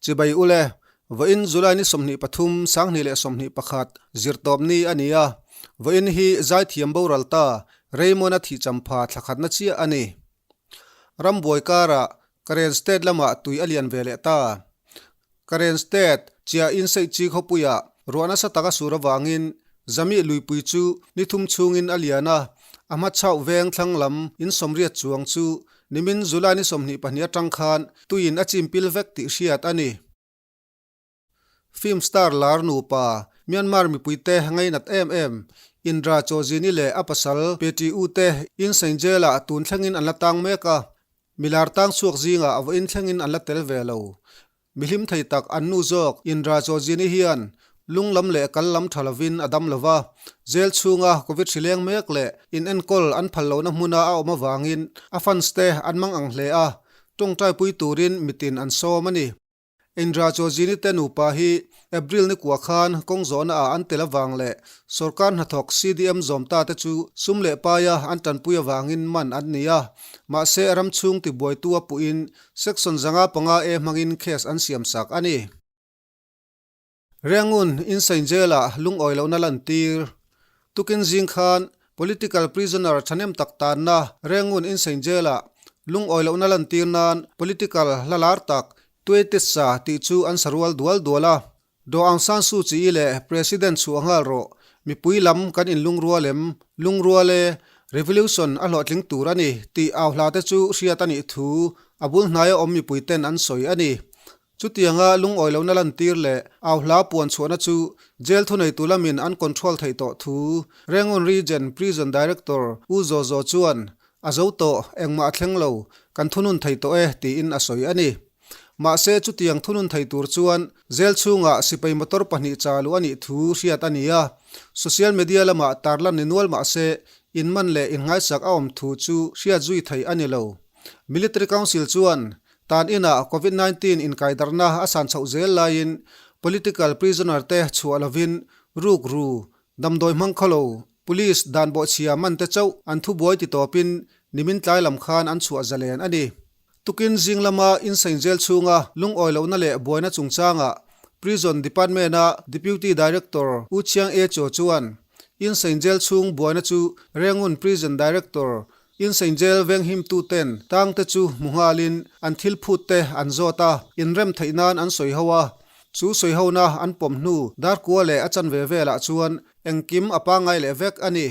Chibai ule, vawiin July ni 23, 2021, zirtawp ni a ni a, vawiin hi zaithiam boral ta Raymond-a thih champha thla khatna chiah a ni. Rambuai karah Karen State lamah tui a lian ve leh ta. Karen State chiah inseihchi khawpuiah ruah nasa taka sur avangin Zamih luipui chu ni thum chhungin a lian a, a hma chauh veng thlang lam in sawmriat chuang chu nimin July ni 22 atang khan tuiin a chim pil vek tih hriat a ni. Film star lar nupa Myanmar mipuite ngainat em em Indra Chawzini leh a pasal Peti U te in Saint Jail-ah tun thlengin an la tang mek a, milar tang chhuak zingah a vawiin thlengin an la tel ve lo. Mihlim thei tak an nu zawk Indra Chawzini hian lung lam leh kal lam tha lovin a dam lova, jail chhunga Covid hri leng mek leh inenkawl an phal lohna hmuna a awm avangin a fans te an mang ang hle a, tawngtaipui turin mitin an sawm a ni. Indra Chawzini te nupa hi April ni kua khan kawng zawhna ah an tel avang leh sorkar hnathawk CDM zawm ta te chu sum leh paia an tanpui avangin man an ni a, mahse ram chhung tibuaitu a puhin Section 505 A hmangin case an siam sak a ni. Rangoon Insein Jail-ah lungawi lohna lantir. Tukin zing khan political prisoner thahnem tak tanna Rangoon Insein Jail-ah lungawi lohna lantir nan political hla lar tak Twe Titsa tih chu an sa rual dual dual a. Daw Aung San Suu Kyi leh President chhuah nghal rawh, mipui lam kan inlungrual em? Lungrual e, revolution a hlawhtling tur a ni tih au hla te chu hriat a nih thu a bul hnaia awm mipui ten an sawi a ni. Chutianga lungawi lohna lantir leh au hla puan chhuahna chu jail thuneitu lamin an control theih tawh thu Rangoon Region Prison Director U Zaw Zaw chuan, A zo tawh, engmah a thleng lo, kan thunun thei tawh e, tiin a sawi a ni. Mahse, chutiang thunun thei tur chuan jail chhungah sipai motor pahnih chalu a nih thu hriat a ni a, social media lamah tarlan ni nual mahse inman leh inngaisak a awm thu chu hriat zui theih a ni lo. Military Council chuan Tan inah Covid 19 inkaidarhna a san chhoh zel laiin political prisoner te chhuah lovin ruk ru, damdawi hmang khaw lo, police dan bawhchhia man te chauh an thubuai ti tawpin nimin tlai lam khan an chhuah zalen a ni. Tukin zing lama Insein Jail chhunga lungawi lohna leh buaina chungchangah Prison Department-a Deputy Director U Chiang E Chaw chuan Insein Jail chhung buaina chu Rangoon Prison Director Insein Jail venghimtu ten tang te chu hmu nghalin an thil phut te an zawt a, inrem theih nan an sawi ho a. Chu sawi hona an pawm hnu darkua leh a chanve velah chuan engkim a pangngai leh vek a ni.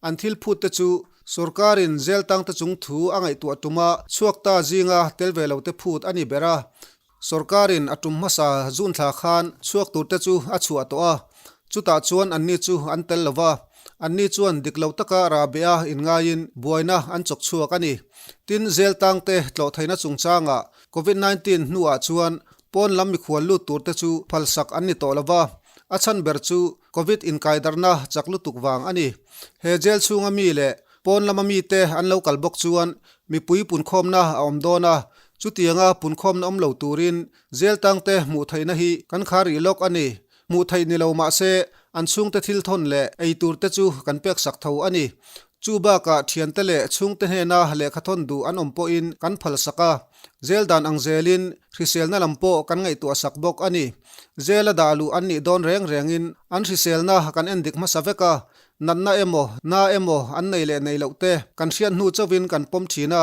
An thil phut te chu sorkarin jail tang te chung thu a ngaihtuah tuma chhuak ta zinga tel ve lo te phut a ni ber a. Sorkarin a tum hmasa June thla khan chhuak tur te chu a chhuah tawh a, chutah chuan anni chu an tel lo va, anni chuan dik lo taka rahbeh a inngaiin buaina an chawk chhuak a ni. Tin, zel tangte tlawh theihna chungchangah Covid 19 hnuah chuan pawn lam mikhual lut tur te chu phalsak an ni tawh lo va, a chhan ber chu Covid inkaidarhna chak lutuk vang a ni. He jail chhunga mi leh Pawn lama mite an lo kal bawk chuan mipui punkhawmna a awm dawn a, chutianga punkhawmna awm lo turin jail tangte hmuh theihna hi kan khar rih lawk a ni. Hmuh theih ni lo mah se an chhungte thil thawn leh ei turte chu kan pek sak tho a ni. Chu bakah thiante leh chhungte hnena lehkha thawn duh an awm pawhin kan phal sak a, jail dan ang zelin hriselna lam pawh kan ngaihtuah sak bawk a ni. Jail a dah luh an nih dawn reng rengin an hriselna kan endik hmasa vek a, Natna emaw, na emaw an nei leh nei loh te kan hriat hnu chauhin kan pawm thin a,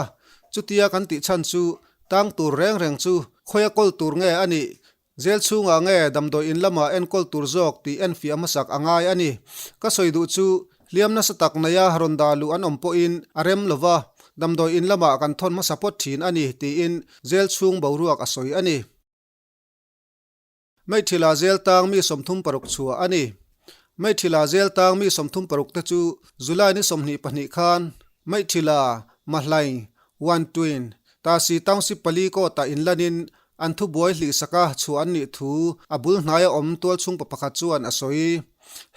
chutia kan tih chhan chu tang tur reng reng chu khawia kawl tur nge a nih, jail chhungah nge damdawi in lamah enkawl tur zawk tih enfiah hmasak a ngai a ni. Ka sawi duh chu hliam nasa tak neia rawn dah luh an awm pawhin a rem lova, damdawi in lamah kan thawn hmasa phawt thin a ni tiin jail chhung boruak a sawi a ni. Meithila zel tang mi 36 chhuah a ni. Meithila zel tang mi 36 te chu July ni 22 khan Meithila, Mahlaing, Wantuin, Tasi Township pali kawtah inlanin an thubuai hlihsaka chhuah an nih thu a bul hnaia awm tualchhungpa pakhat chuan a sawi.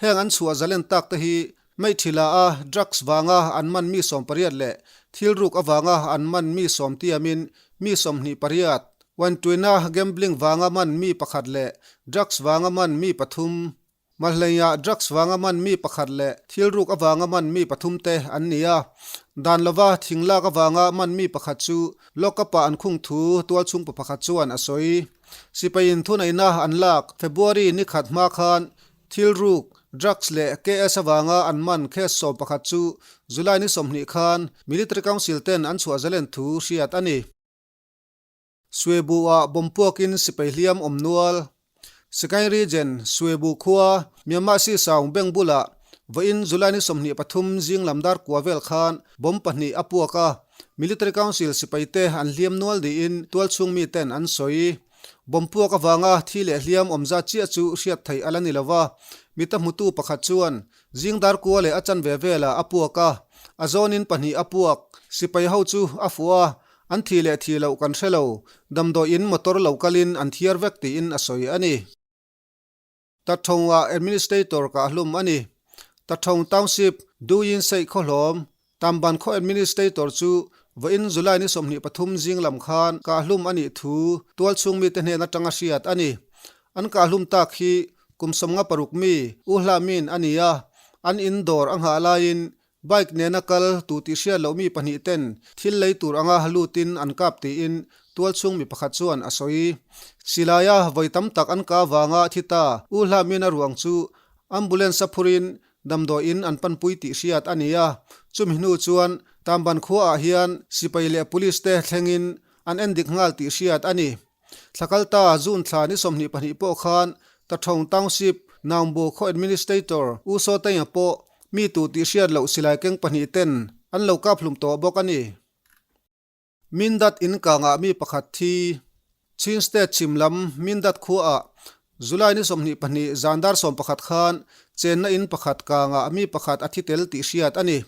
Heng an chhuah zalen tak te hi Meithila a drugs vanga an man mi 18 leh thil ruk avanga an man mi sawm tiamin mi 28, Wantuina gambling vanga man mi pakhat leh drugs vanga man mi pathum. Malhleiah drugs vanga man mi pakhat leh thil ruk avanga man mi pathum te an ni a. Dan lova thing lak avanga man mi pakhat chu lock-up-ah an khung thu tualchhungpa pakhat chuan a sawi. Sipaiin thuneihna an lak February ni khat hma khan thil ruk, drugs leh KS avanga an man case 11 chu July ni 20 khan Military Council ten an chhuah zalen thu hriat a ni. Suebu-ah bomb puakin sipai hliam awm nual. Sagaing Region, Suebu khua, Myanmar Sisaung bank bulah vawiin July ni 23 zing lam dar kua vel khan bomb pahnih a puak a, Military Council sipaite an hliam nual niin tualchhung miten an sawi. Bomb puak avanga thi leh hliam awm zat chiah chu hriat theih a la ni lo va, mita hmutu pakhat chuan zing dar kua leh a chanve velah a puak a, a zawnin pahnih a puak, sipai ho chu a fuh a, An thi leh thi loh kan hre lo, damdawiin motor lo kalin an thiar vek tiin a sawi a ni. Tathawngah Administrator kah hlum a ni. Tathawng Township, Duyin Seih Khawhlawm, Tamban khaw Administrator chu vawiin July ni 23 zing lam khan kah hlum a nih thu tualchhung mite hnen atanga hriat a ni. An kah hlum tak hi kum 56 mi U Hla Min a ni a, an in dawr a nghah laiin Bike nena kal tu tih hriat loh mi pahnih ten thil lei tur anga lutin an kap tiin tualchhung mi pakhat chuan a sawi. Silaia vawi tam tak an ka vanga thi ta U Hla Mina ruang chu ambulance a phurin damdawiin an panpui tih hriat a ni a, chumi hnu chuan Tamban khuaah hian sipai leh police te thlengin an endik nghal tih hriat a ni. Thlakalta June thla ni 22 pawh khan Tathong Township Naungbu khaw Administrator U Saw Tainga pawh mi tu tih hriat loh silai keng pahnih ten an lo kap hlum tawh bawk a ni. Mindat in kangah mi pakhat thi Chin State chhim lam Mindat khuaah July ni 22 zan dar 11 khan chenna in pakhat kangah mi pakhat a thi tel tih hriat a ni.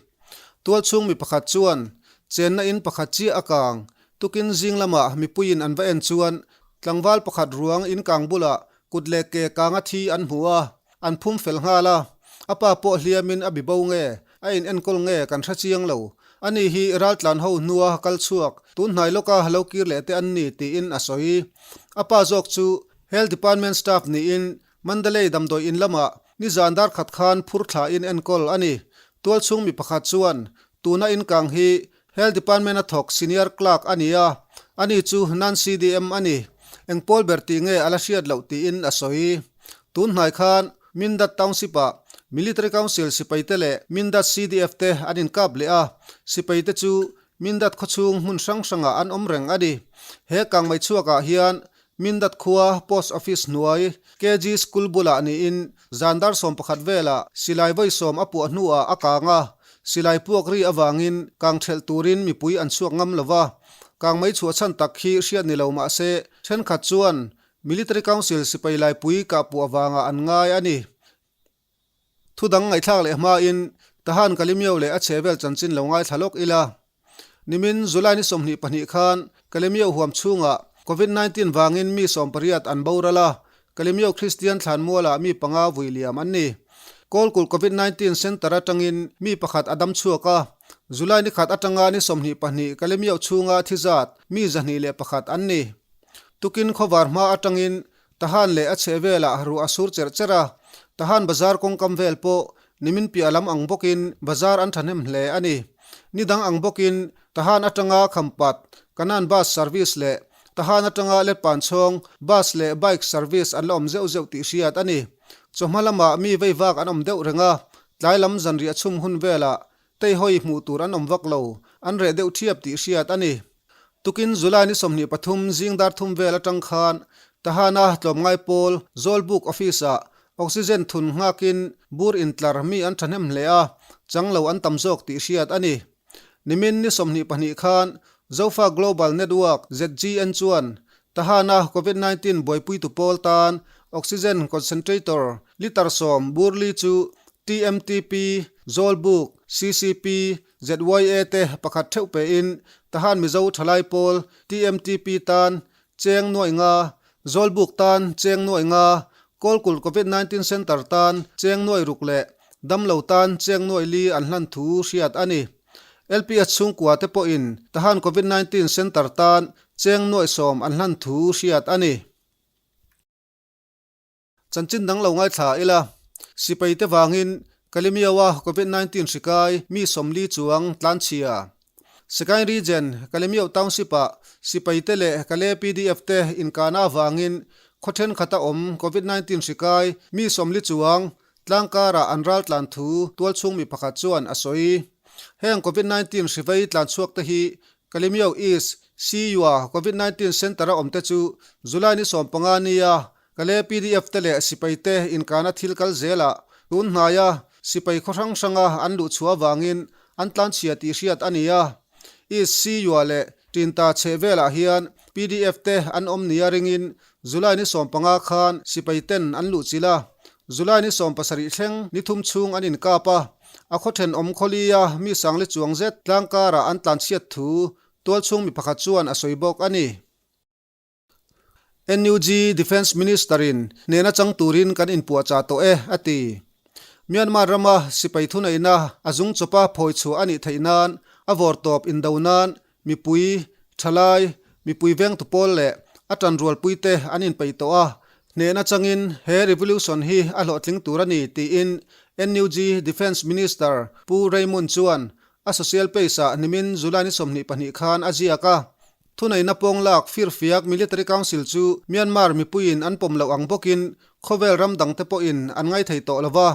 Tualchhung mi pakhat chuan chenna in pakhat chiah a kang Tukin zing lamah mipuiin an va en chuan tlangval pakhat ruang in kang bulah kut leh ke kanga thi an hmu a, an phum fel nghal a. A pa pawh hliamin a bibo nge, a in enkawl nge kan hre chiang lo. Ani hi raltlan ho hnua kal chhuak, tun hnai lawka lo kir leh te an ni tiin a sawi. A pa zawk chu Health Department staff niin Mandalay damdawi in lamah nizan dar khat khan phur thlain enkawl a ni. Tualchhung mi pakhat chuan tuna in kang hi Health Department a thawk Senior Clerk a ni a, ani chu Nan CDM a ni. Eng pawl ber tih nge a la hriat loh tiin a sawi. Tun hnai khan Mindat Township-ah Military Council sipaite leh Mindat CDF te an inkap leh a, sipaite chu Mindat khawchhung hmun hrang hrangah an awm reng a ni. He kangmei chhuakah hian Mindat khua Post Office hnuai KG School bulah niin zan dar 11 velah silai vawi sawm a puah hnuah a kang a, silai puak ri avangin kang thelh turin mipui an chhuak ngam lo va. Kang mai chhuah chhan tak hi hriat ni lo mah se thenkhat chuan Military Council sipai laipui kah puah vangah an ngai a ni. Thu dang ngaihthlak leh hmain Tahan Kalimio leh a chhe vel chanchin lo ngaithla lawk ila. Nimin July ni 22 khan Kalimio huam chhungah Covid 19 vangin mi 18 an boral a, Kalimio Kristian thlanmualah mi panga vui liam an ni. Kawlkulh Covid 19 Centre atangin mi pakhat a dam chhuak a, July ni khat atanga ni 22 Kalimio chhunga thi zat mi 101 an ni. Tukin khawvar hma atangin Tahan leh a chheh velah ruah a sur cherh cherh a, Tahan bazar kawngkam vel pawh nimin piah lam ang bawkin bazar an thahnem hle a ni. Ni dang ang bawkin Tahan atanga Khampat, Kanan bus service leh Tahan atanga Letpan chhawng bus leh bike service an la awm zeuh zeuh tih hriat a ni. Chawhma lamah mi veivak an awm deuh reng a, tlai lam zanriah chhum hun velah Teihawi hmuh tur an awm vak lo, an reh deuh thiap tih hriat a ni. Tukin July ni 23 zing dar thum vel atang khan Tahana tlawmngai pawl Zawlbuk office-ah oxygen thun nghakin bur intlar mi an thahnem hle a, chang lo an tam zawk tih hriat a ni. Nimin ni 22 khan Zofa Global Network, ZGN, chuan Tahana Covid 19 buaipuitu pawl tan oxygen concentrator litre sawm bur li chu TMTP, Zawlbuk, CCP, ZYA te pakhat theuh pein Tahan Mizo thalai pawl TMTP tan cheng nuai nga, Zawlbuk tan cheng nuai nga, Kawlkulh Covid 19 Centre tan cheng nuai ruk leh damlo tan cheng nuai li an hlan thu hriat a ni. LPS chhungkua te pawhin Tahan Covid 19 Centre tan cheng nuai sawm an hlan thu hriat a ni. Chanchin dang lo ngaithla ila. Sipaite vangin Kalemyo-a Covid 19 hri kai mi 40 chuang tlanchhia. Sagaing Region, Kalemyo Township-ah sipaite leh Kale PDF te inkahna avangin khaw thenkhat a awm Covid 19 hri kai mi 40 chuang tlangkarah an ral tlan thu tualchhung mi pakhat chuan a sawi. Heng Covid 19 hri vei tlanchhuak te hi Kalemyo East, Siyua Covid 19 Centre-a awmte chu July ni 15 nia Kale PDF te leh sipai te inkahna thil kal zelah tun hnaia sipai khaw hrang hranga an luh chhuah avangin an tlanchhia tih hriat a ni a. East Siyua leh Tinta chheh velah hian PDF te an awm nia ringin July ni 15 khan sipai ten an luh chilh a. July ni 17 thleng ni thum chhung an inkap a, a khaw thenawm khawlia mi sangli chuang zet tlangkarah an tlanchhiat thu tualchhung mi pakhat chuan a sawi bawk a ni. NUG Defence Minister-in hnehna chang turin kan inpuahchah tawh e, a ti. Myanmar rama sipai thuneihna a zung chawpa phawi chhuah a nih theih nan a vawrtawp indo nan mipui, thalai, mipui vengtu pawl leh a tanrualpuite an inpeih tawh a, hnehna changin he revolution hi a hlawhtling tur a ni, tiin NUG Defence Minister Pu Raymond chuan a social page-ah nimin July ni 22 khan a ziak a. Thuneihna pawng lak firfiak Military Council chu Myanmar mipuiin an pawm loh ang bawkin khawvel ram dangte pawhin an ngaithei tawh lo va,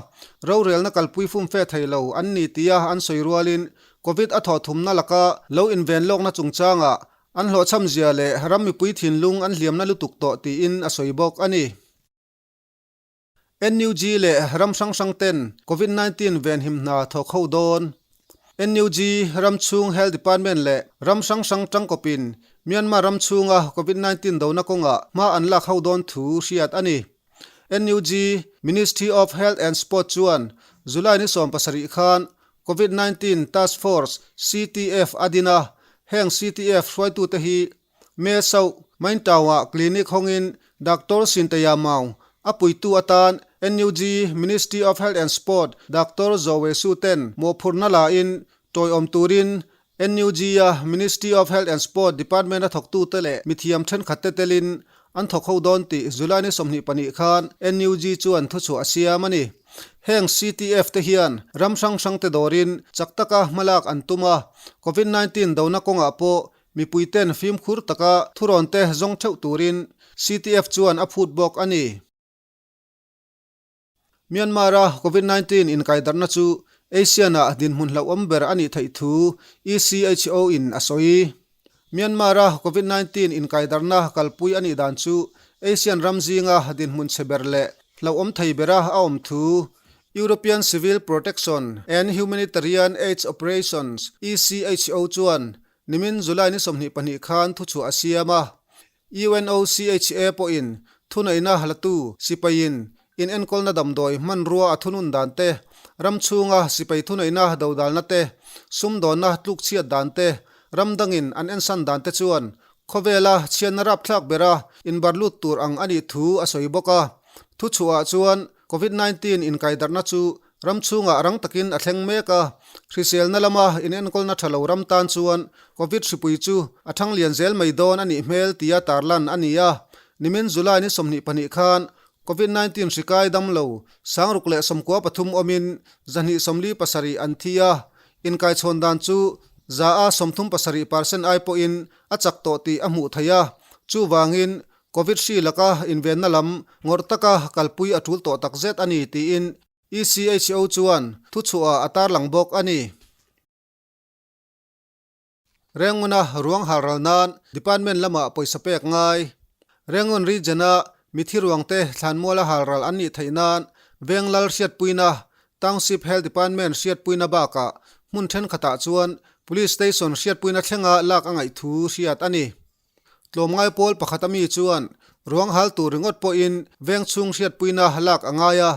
rorelna kalpui fumfe thei lo an ni tia an sawi rualin Covid a thawhthumna laka lo inven lawkna chungchangah an hlawhchhamzia leh ram mipui thinlung an hliamna lutuk tawh tiin a sawi bawk a ni. NUG leh ram hrang hrang ten Covid 19 venhim hna thawk ho dawn. NUG ram chhung Health Department leh ram hrang hrang tangkawpin Myanmar ram chhunga Covid 19 dona kawngah hma an lak ho dawn thu hriat a ni. NUG Ministry of Health and Sport chuan July ni 17 khan Covid 19 Task Force, CTF, a din a, heng CTF hruaitute hi Me Soh, Maintaung-ah clinic hawngin Doctor Sintaya Maung a puitu atan NUG Ministry of Health and Sport Doctor Zaw Wei Su ten mawhphurhna lain tawiawm turin NUG-a Ministry of Health and Sport Department-a thawktute leh mithiam thenkhatte telin an thawk ho dawn tih July ni 22 khan NUG chuan thuchhuah a siam a ni. Heng CTF te hian ram hrang hrangte dawrin chak taka hmalak an tum a, Covid 19 dona kawngah pawh Mipuiten fimkhur taka thurawnte zawng theuh turin CTF chuan a phut bawk a ni. Myanmar-a Covid 19 inkaidarhna chu Asian-ah dinhmun hlauhawm ber a nih theih thu ECHO-in a sawi. Myanmar-a Covid 19 inkaidarhna kalpui a nih dan chu Asian ram zinga dinhmun chhe ber leh hlauhawm thei bera a awm thu European Civil Protection and Humanitarian Aid Operations, ECHO, chuan Nimin July ni 22 khan thuchhuah a siam a, UNOCHA pawhin thuneihna latu sipaiin inenkawlna damdawi hmanrua a thunun dan te, ram chhunga sipai thuneihna dodalna te, sumdawnna tlukchhiat dan te, ram dangin an ensan dan te chuan khawvela chhiatna rapthlak bera inbarlut tur ang a nih thu a sawi bawk a. Thuchhuahah chuan Covid 19 inkaidarhna chu Ram chhungah rang takin a thleng mek a, hriselna lama inenkawlna tha lo ram tan chuan Covid hripui chu a thang lian zel mai dawn a nih hmel tia tarlan a ni a. Nimin July ni 22 khan Covid 19 hri kai dam lo 693 awmin 247 an thi a, inkaichhawn dan chu 37% ai pawhin a chak tawh tih a hmuh theih a, chuvangin Covid hri laka invenna lam ngawrh taka kalpui a tul tawh takzet a ni tiin ECHO chuan thuchhuah a tarlang bawk a ni. Renguna ruang halral nan department lamah pawisa pek ngai. Rengun region-a mithi ruangte thlanmuala halral an nih theih nan Venglal hriatpuina, Township Health Department hriatpuina bakah hmun thenkhatah chuan Police Station hriatpuina thlenga lak a ngaih thu hriat a ni. Tlawmngai pawl pakhat ami chuan ruang hal tur ringawt pawhin veng chhung hriatpuina lak a ngai a,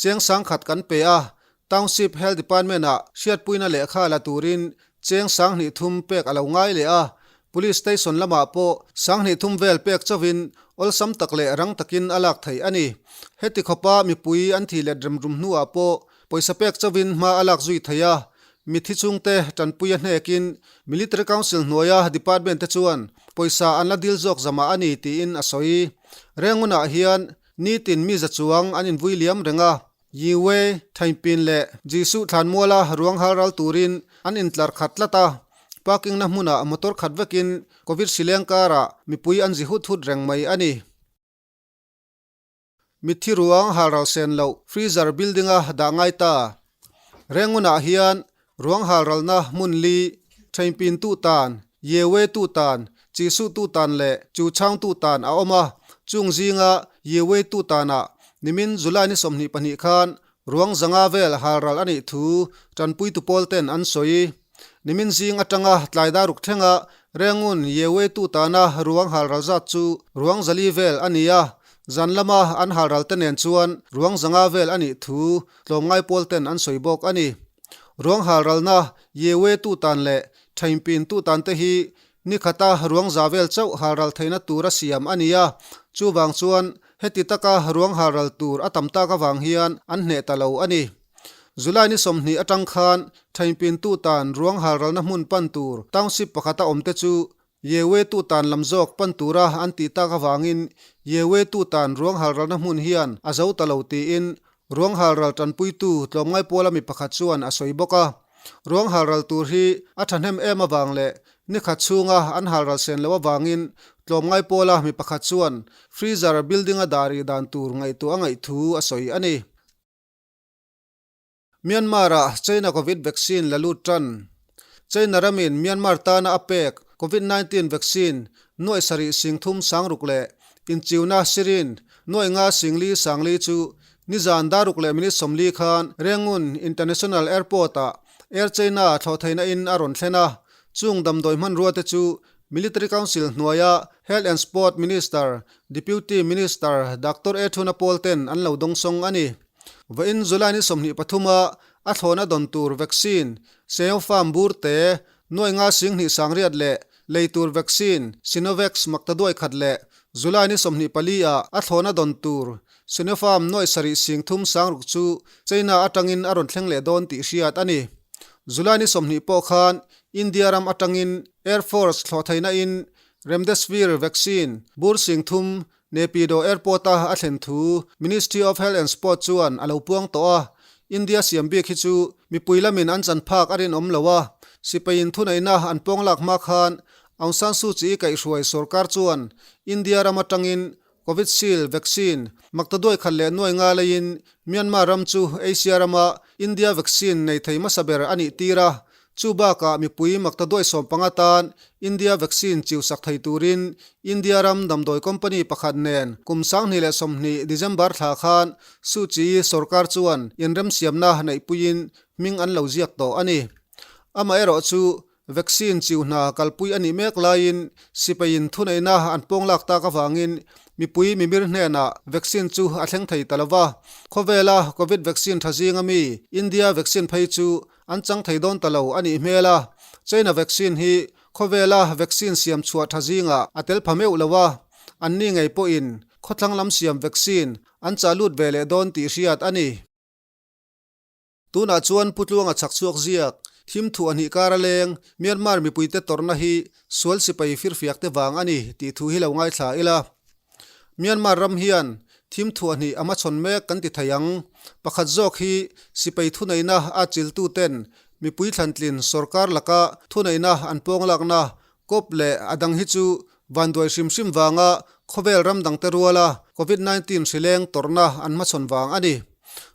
cheng sangkhat kan pe a, Township Health Department-ah hriatpuina lehkha la turin cheng 3000 pek a lo ngai leh a, Police Station lamah pawh 3000 vel pek chauhin awlsam tak leh rang takin a lak theih a ni. Heti khawpa mipui an thih let remrum hnuah pawh pawisa pek chauhin hma a lak zui theih a, Mithi chungte tanpui a hnekin Military Council hnuaia department te chuan pawisa an la dil zawk zamah a ni tiin a sawi. Rengunah hian nitin mi za chuang an invui liam reng a. Yiwe, Thainpin leh Jisuh thlanmuala ruang hal ral turin an intlar khat tlat a, parking na hmunah motor khat vekin Covid hrileng karah mipui an zi hut hut reng mai a ni. Mitthi ruang hal ral sen loh freezer building a dah ngai ta. Rengunah hian ruang hal ralna hmun li, Thainpin tu tan, Yewe tu tan, Chisuh tu tan leh Chuchang tu tan a awm a, chung zinga Yewe tu tanah nimin July ni 22 khan ruang zanga vel hal ral a nih thu tanpuitu pawl ten an sawi. Nimin zing atanga tlai daruk thlenga Rengun Yewe tu tana ruang hal ral zat chu ruang zali vel a ni a, zan lama an hal ral te nen chuan ruang zanga vel a nih thu tlawmngai pawl ten an sawi bawk a ni. Ruang hal ralna Yewe tu tan leh Thainpin tu tan te hi ni khata ruang za vel chauh hal ral theihna tura siam a ni a, chuvang chuan heti taka ruang hal ral tur a tam tak avang hian an hneh ta lo a ni. July ni 20 atang khan Thainpin tu tan ruang hal ralna hmun pan tur township pakhata awmte chu Yewe tu tan lam zawk pan tura an tih tak avangin Yewe tu tan ruang hal ralna hmun hian a zo ta lo tiin ruang hal ral tanpuitu tlawmngai pawla mi pakhat chuan a sawi bawk a. Ruang hal ral tur hi a thahnem em avang leh ni khat chhunga an hal ral sen loh avangin tlawmngai pawla mi pakhat chuan freezer building a dah rih dan tur ngaihtuah a ngaih thu a sawi a ni. Myanmar-ah China Covid vaccine la lut tan. China ramin Myanmar tana a pek Covid 19 vaccine nuaih sarih sing thum sang ruk leh inchiuna syringe nuaih nga sing li sang li chu nizan daruk leh minute 40 khan Rangoon International Airport-ah Air China thlawh theihna in a rawn thlen a. Chung damdawi hmanrua te chu Military Council hnuaia Health and Sport Minister Deputy Minister Doctor A Thuna Pawl ten an lo dawngsawng a ni. Vawiin July ni 23 a a thlawhna dawn tur vaccine Sinopharm bur te, nuai nga sing hnih sangriat leh lei tur vaccine Sinovac maktaduai khat leh July ni 24 ah a thlawhna dawn tur Sinopharm nuai sarih sing thum sangruk chu China atangin a rawn thleng leh dawn tih hriat a ni. July ni 20 pawh khan India ram atangin Air Force thlawh theihna in Remdesivir vaccine bur sing thum Naypyidaw Airport-a a thlen thu Ministry of Health and Sport chuan a lo puang tawh a, India siam bik hi chu mipui lamin an chan phak a rinawm lo a, sipaiin thuneihna an pawng lak hma khan Aung San Suu Kyi kaihhruai sorkar chuan India ram atangin Covishield vaccine maktaduai khat leh nuai nga leiin Myanmar ram chu Asia rama India vaccine nei thei hmasa ber a nih tir a, Chu bakah mipui maktaduai 15 tan India vaccine chiu sak thei turin India ram damdawi company pakhat nen kum 2020 December thla khan Suu Kyi sorkar chuan inremsiamna neihpuiin hming an lo ziak tawh a ni. Amaherawh chu vaccine chiu hna kalpui a nih mek laiin sipaiin thuneihna an pawng lak tak avangin mipui mimir hnenah vaccine chu a thleng thei ta lova. Khawvela Covid vaccine tha zinga mi India vaccine phei chu An chang thei dawn ta lo a nih hmel a, China vaccine hi khawvela vaccine siam chhuah tha zingah a tel pha meuh lo a, anni ngei pawhin khawthlang lam siam vaccine an chah lut ve leh dawn tih hriat a ni. Tunah chuan Pu Tluanga chhak chhuak ziak, thim thuah hnih kar a leng, Myanmar mipuite tawrhna hi sual sipai firfiak te vang a ni tih thu hi lo ngaithla ila. Myanmar ram hian thim thuah hnih a hmachhawn mek kan ti thei ang. Pakhat zawk hi sipai thuneihna a chiltu ten mipui thlantlin sorkar laka thuneihna an pawng lakna kawp leh a dang hi chu vanduai hrim hrim vanga khawvel ram dangte ruala Covid 19 hrileng tawrhna an hmachhawn vang a ni.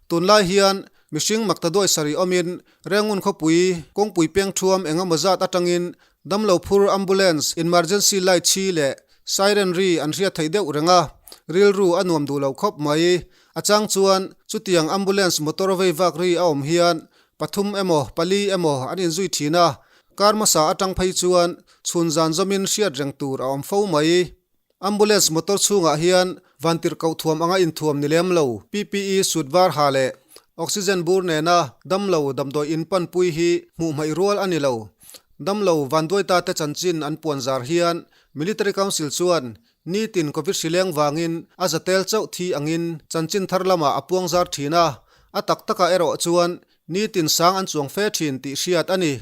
Tunlai hian mihring maktaduai sarih awmin Rengun khawpui kawngpui peng thuam engemaw zat atangin Damlo phur ambulance, emergency light chhi leh siren ri an hriat theih deuh reng a, rilru a nuam duh lo khawp mai. A chang chuan chutiang ambulance motor vei vak ri a awm hian pathum emaw pali emaw an inzui thin a, kar hmasa atang phei chuan chhun zan zawmin hriat reng tur a awm fo mai. Ambulance motor chhungah hian vantirhkoh thuam anga inthuam ni lem lo, PPE suit var ha leh oxygen bur nena damlo damdawi in panpui hi hmuh hmaih rual a ni lo. Damlo vanduaita te chanchin an puan zar hian Military Council chuan nitin Covid hrileng vangin a za tel chauh thi angin chanchin thar lamah a puang zar thin a, a tak takah erawh chuan Nitin sang an chuang fe thin tih hriat a ni.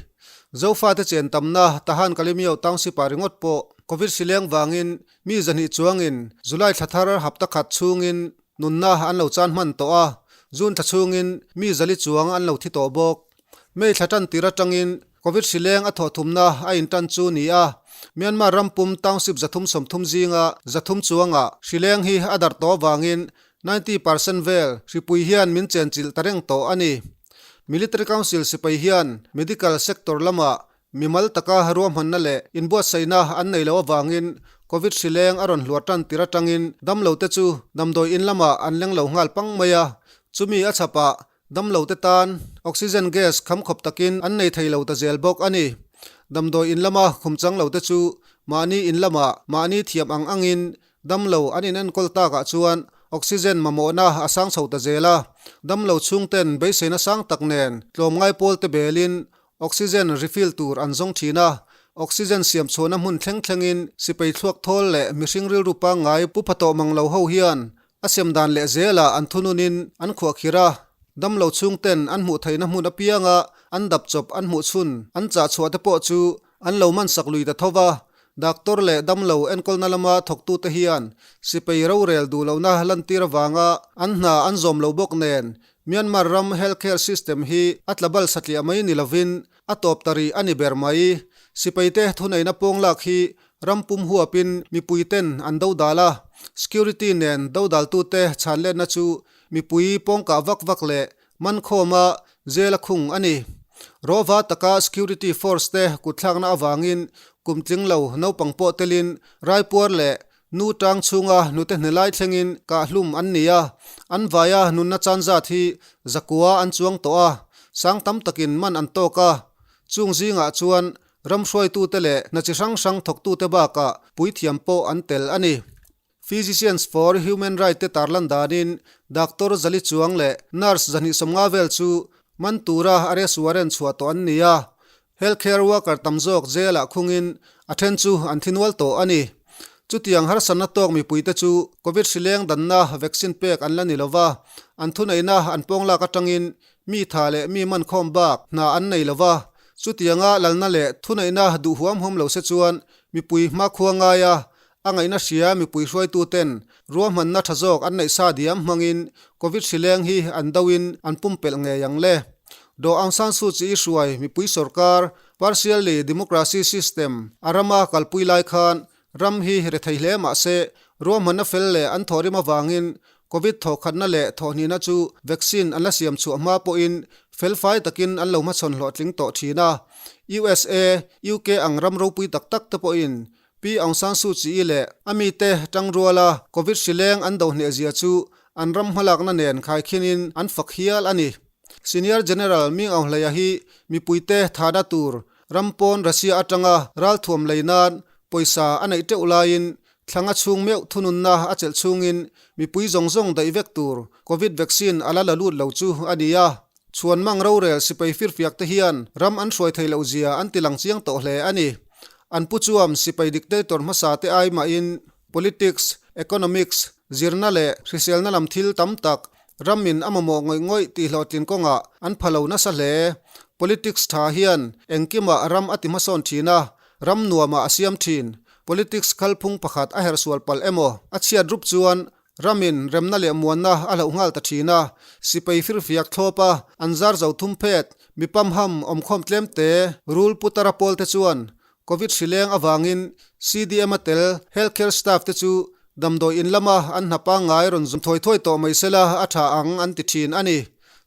Zofate chen tamna Tahan Kalemyo Township-ah ringawt pawh Covid hrileng vangin mi zahnih chuangin July thla thar hapta khat chhungin nunna an lo chan hman tawh a. June thla chhungin mi zali chuang an lo thi tawh bawk. May thla tan tir atangin Covid hri leng a thawh thumna a intan chu ni a, Myanmar ram pum township 330 zinga 300 chuangah hri leng hi a darh tawh avangin 90% vel hripui hian min chenchilh ta reng tawh a ni. Military Council sipai hian medical sector lamah Mimal taka ruahmanna leh inbuatsaihna an nei loh avangin Covid hri leng a rawn hluar tan tir atangin damlote chu damdawi in lamah an leng lo nghal pang mai a. Chumi a chhapah damlote tan oxygen gas kham khawp takin an nei thei lo ta zel bawk a ni. Damdawi in lama khum chang lote chu mahni in lamah mahni thiam ang angin Damlo an inenkawl takah chuan oxygen mamawhna a sang chho ta zel a. Damlo chhungten beiseina sang tak nen tlawmngai pawlte belin Oxygen refill tur an zawng thin a, oxygen siam chhuahna hmun thleng thlengin sipai thluak thawl leh mihring rilru pangngai pu pha tawh mang lo ho hian a siam dan leh zelah an thununin an khuah khir a. Damlo chhungten an hmuh theihna hmun apianga an dap chawp an hmuh chhun an chah chhuah te pawh chu an lo man sak lui ta tho va. Doctor leh damlo enkawlna lama thawktute hian sipai rorel duh lohna lantir avanga an hna an zawm lo bawk nen Myanmar ram healthcare system hi a tla bal satliah mai ni lovin a tawp ta rih a ni ber mai. Sipaite thuneihna pawng lak hi ram pum huapin mipuiten an dodal a, security nen dodaltute chhanletna chu mipui pawngkah vak vak leh mankhawma jail a khung a ni. Rawva taka security force te kutthlakna avangin kum tling lo naupang pawh telin raipuar leh Nu tang chhunga hnute hnelai thlengin kahhlum an ni a, an vaia nunna chan zat hi zakua an chuang tawh a, sang tam takin man an tawk a. Chung zingah chuan ram hruaitute leh hna chi hrang hrang thawktute bakah puithiam pawh an tel a ni. Physicians for Human Rights te tarlan danin Doctor Zali Chuang leh Nurse 250 vel chu man tura arrest warrant chhuah tawh an ni a, Healthcare worker tam zawk jail-ah khungin a then chu an thi nual tawh a ni. Chutiang harsatna tawk mipuite chu Covid hri leng danna vaccine pek an la ni lova, an thuneihna an pawng lak atangin mi tha leh mi mankhawm bak hna an nei lova. Chutianga lalna leh thuneihna duh huam huam lo se chuan mipui hmakhua ngaia a ngaihna hria mipui hruaituten ruahmanna tha zawk an neih sa diam hmangin Covid hri leng hi an doin an pumpelh ngei ang le. Daw Aung San Suu Kyi hruai mipui sorkar partially democracy system a rama kalpui lai khan ram hi rethei hle mah se ruahmanna fel leh an thawhrim avangin Covid thawhkhatna leh thawhhnihna chu vaccine an la siam chhuah hma pawhin felfai takin an lo hmachhawn hlawhtling tawh thin a. USA, UK ang ram ropui tak tak te pawhin Pi Aung San Suu Kyi leh a mite tangruala Covid hri leng an do hnehzia chu an ram hmalakna nen khaikhinin an fak hial a ni. Senior General Ming Aung Hleia hi mipuite thahna tur ram pawn Russia atanga ralthuam lei nan pawisa a neih teuh laiin thlanga chhung meuh thununna a chelh chhungin mipui zawng zawng daih vek tur Covid vaccine a la la lut lo chu a ni a. Chhuanmang rorel sipai firfiak te hian ram an hruai thei loh zia an ti lang chiang tawh hle a ni. An pu chuam sipai dictator hmasa te ai mahin politics, economics, zirna leh hriselna lam thil tam tak ramin a mamawh ngawih ngawih tih hlawhtlin kawngah an pha lo nasa hle. Politics tha hian engkimah ram a ti hmasawn thin a, ram nuamah a siam thin. Politics kalphung pakhat a herhsual palh emaw a chhiat rup chuan Ramin remna leh muanna a hlauh nghal ta thin a, sipai firfiak thlawp a, an zar zo thum phet, mi pamham awmkhawm tlem te, rul putara pawl te chuan Covid hri leng avangin CDM a tel healthcare staff te chu damdawi in lama an hna pangngai rawn zawm thuai thuai tawh mai sela a tha ang an ti thin a ni.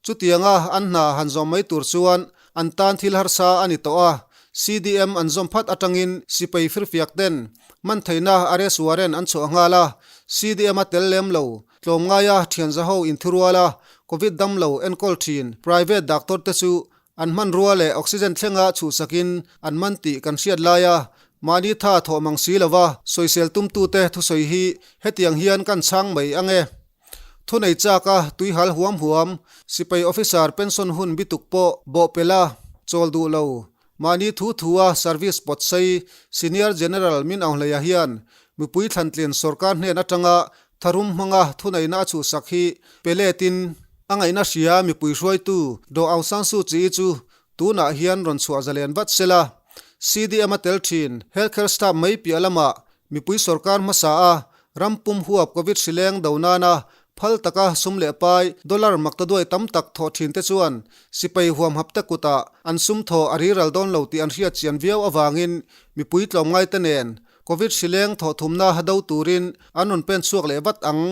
Chutianga an hna han zawm mai tur chuan an tan thil harsa a ni tawh a, CDM an zawm phat atangin sipai firfiak ten man theihna arrest warrant an chhuah nghal a, CDM a tel lem lo, tlawmngaia thianzaho inthurual a, Covid damlo enkawl thin private doctor te chu an hmanrua leh oxygen thlenga chhuhsakin an man tih kan hriat lai a, mahni tha thawh mang si lova sawisel tumtute thusawi hi hetiang hian kan chhang mai ang e. Thunei chak a tuihal huam huam, sipai officer pension hun bituk pawh bawhpelh a chawl duh lo. Mahni thu thu a service pawt sei Senior General Min Aung Hleia hian mipui thlantlin sorkar hnen atanga tharum hmanga thuneihna a chhuhsak hi pe letin a ngaihna hria mipui hruaitu Daw Aung San Suu Kyi chu tunah hian rawn chhuah zalen vat sela. CDM a tel thin healthcare staff mai piah lamah mipui sorkar hmasa a ram pum huap Covid hri leng do nana Phal taka sum leh pai dollar maktaduai tam tak thawh thin te chuan sipai huamhap te kutah an sum thaw a riral dawn lo tih an hriat chian viau avangin mipui tlawmngai te nen Covid hrileng thawh thumna do turin an rawn pen chhuak leh vat ang.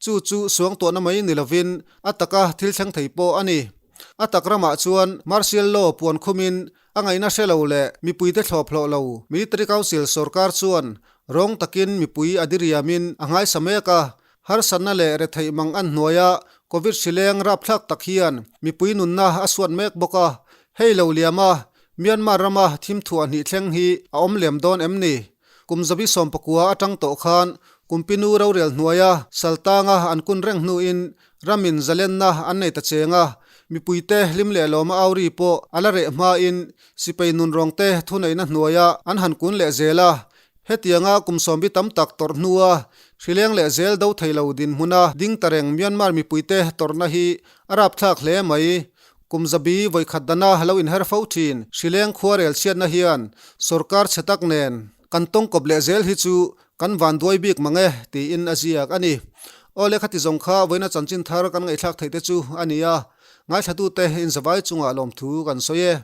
Chu chu suangtuahna mai ni lovin a taka thil thleng thei pawh a ni. A tak ramah chuan martial law puan khumin a ngaihna hre lo leh mipuite thlawp hlawh lo Military Council sorkar chuan rawng takin mipui a diriamin a nghaisa mek a, Harsatna leh retheih mang an hnuaia Covid hrileng rapthlak tak hian mipui nunna a suat mek bawk a, hei lo liama Myanmar rama thimthuah hnih thleng hi a awm lem dawn em ni? Kum zabi 19 atang tawh khan Kumpinu rorel hnuaia saltanga an kun reng hnuin ramin zalenna an nei ta cheng a, mipuite hlim leh lawma auri pawh a la reh hmain sipai nunrawngte thuneihna hnuaia an han kun leh zel a, Hetianga kum sawmbi tam tak tawrh hnua hrileng leh zel do thei lo dinhmuna ding ta reng Myanmar mipuite tawrhna hi a rapthlak hle mai. Kum zabi vawikhat dana lo inher fo thin hrileng khuarel chhiatna hian sorkar chhe tak nen kan tawngkawp leh zel hi chu kan vanduai bik mang e tiin a ziak a ni. Aw lehkha ti zawng kha vawiina chanchin thar kan ngaihthlak theih te chu a ni a, ngaithlatute inzavai chungah lawmthu kan sawi e.